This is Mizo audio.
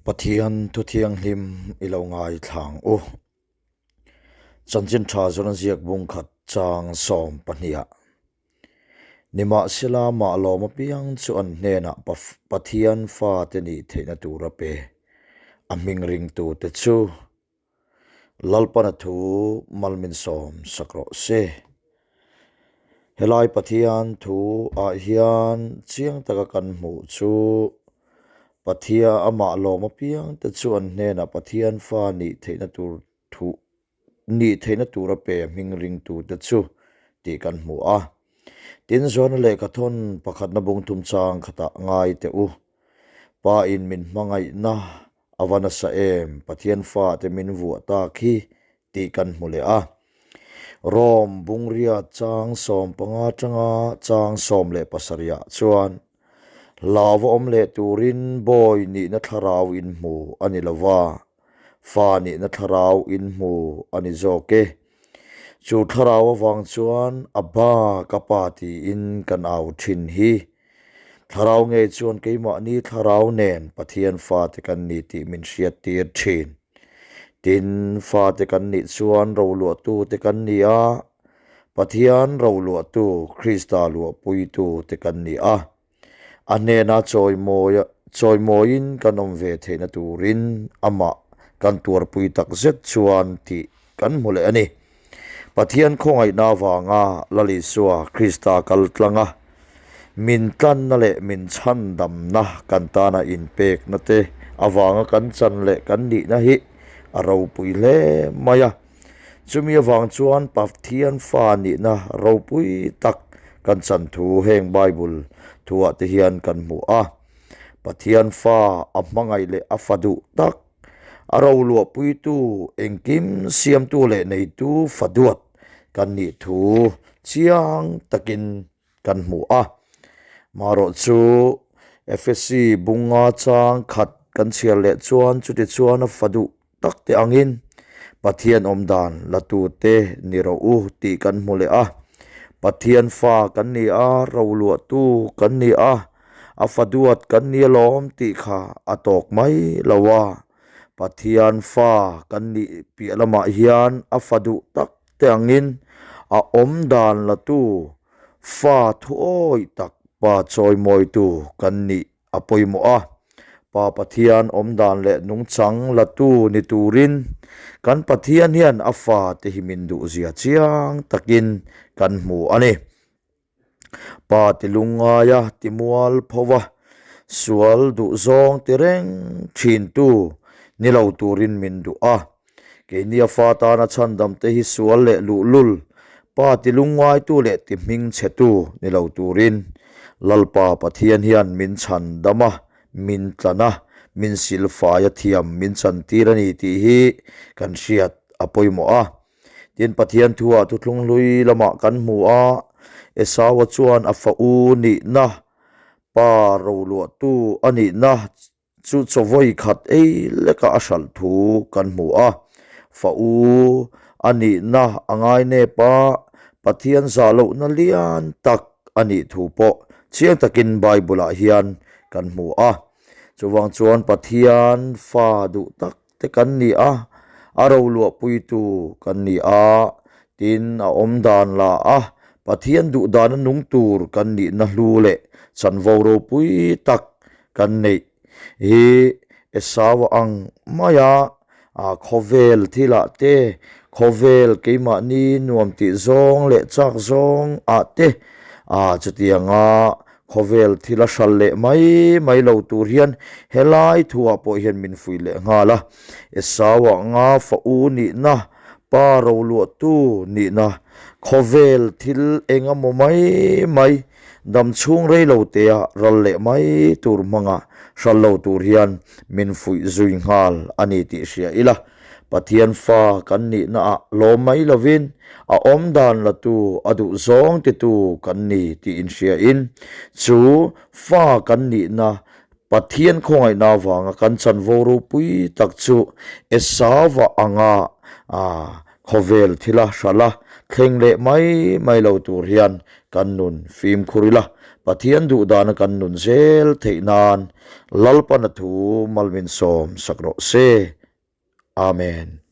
Pathian thu thianghlim i lo ngaithla ang u. Chanchin tha zawn a ziak bung khat chang 12 ah. Nimahsela mah lawm apiang chu an hnenah Pathian fate nih theihna tur a pe. A hming ringtute chu Lalpana thu mal min sawm sak rawh se. Helai Pathian thu ah hian chiang taka kan hmuh chu Pathia amah lawm apiang te chu an hnenah Pathian fa nih theihna tur thu nih theihna tur a pe hming ringtu te chu tih kan hmu a. Tin Johana lehkha thawn pakhatna bung thum chang khatah ngai teh u. Pa in min hmangaihna A va nasa em, Pathian fate min vuah tak hi tih kan hmu leh a. Rome bungria chang 15 atanga chang 17 ah chuan hlauva awm leh turin bawi nihna thlarau inhmu a ni lova, fa nihna thlarau inhmu a ni zawk e. Chu thlarau avang chuan Abba ka pa tiin kan au thin hi. Thlarau ngei chuan keimahni thlarau nen Pathian fate kan ni tih min hriattir thin. Tin, fate kan nih chuan roluahtute kan ni a, Pathian roluahtu Krista luahpuitute kan ni a. A hnena chawimawiin kan awm ve theihna turin amah kan tuarpui takzet chuan tih kan hmu leh a ni. Pathian khawngaihna avanga Lal Isua Krista kal tlang a, min tlanna leh min chhandamna kan tana inpekna te avanga kan chan leh kan nihna hi a ropui hle mai a. Chumi avang chuan Pathian fa nihna ropui tak kan chan thu heng Bible thuah te hian kan hmu a. Pathian fa a hmangaih leh a fa duh tak A roluahpuitu, engkim siamtu leh neitu fa duat kan nih thu chiang takin kan hmu a. Marawh chu Efesi bunga chang khat kan chhiar leh chuan chuti chuan a fa duh tak te angin Pathian awmdan latute ni rawh u tih kan hmu leh a. Pathian fa kan ni a, roluahtu kan ni a. A fa duat kan ni alawm tih kha a tawk mai lo a, Pathian fa kan nih piah lamah hian a fa duh tak te angin a awm dan la tu fa thuawi tak pa chawimawitu kan nih a pawimawh a. Pa Pathian awm dan leh nungchang la tu ni turin kan Pathian hian a fa te hi min duhzia chiang takin kan hmu a ni. Pa ti lungngaia ti mual pho va, sual duh zawng ti reng thintu ni lo turin min duh a. Keini a fa tana chhandam te hi sual leh luhlul, pa ti lungngaitu leh ti hmingchhetu ni lo turin Lalpa Pathian hian min chhandam a, min tlan a, min silfai a thiam min chantir a ni tih hi kan hriat a pawimawh a. Tin, Pathian thuah thuthlung hlui lamah kan hmu a, Esaua chuan a fa u nihna, pa roluahtu a nihna chu chawvawi khat ei lekah a hralh thu kan hmu a. Fa u a nihna a ngainep a, Pathian zah lohna lian tak a nih thu pawh chiang takin Bible-ah hian kan hmu a. Chuvang chuan Pathian fa duh tak te kan ni a, a roluahpuitu kan ni a, tin a awm dan la a, Pathian duh dana nung tur kan nihna hlu leh chanvo ropui tak kan neih hi Esau ang maia khawvel thilah te, khawvel keimahni nuam tih zawng leh chak zawng ah te chutianga Khawvel thil a hral leh mai mai lo tur hian helai thuah pawh hian min fuih leh nghal a. Esau-a nga fa u nihna, pa roluahtu nihna, khawvel thil eng emaw mai mai, dam chhung rei lo tea ral leh mai tur hmanga hral lo tur hian min fuih zui nghal a ni tih hria ila. Pathian fa kan nihnaah lawm mai lovin a awm dan latu a duh zawng titu kan ni tih inhriain chu fa kan nihna Pathian khawngaihna avanga kan chanvo ropui tak chu Esauva anga khawvel thila hrala thleng leh mai mai lo tur hian kan nun fimkhur ila. Pathian duh dana kan nun zel theih nan Lalpana thu mal min sawm sak rawh se. Amen.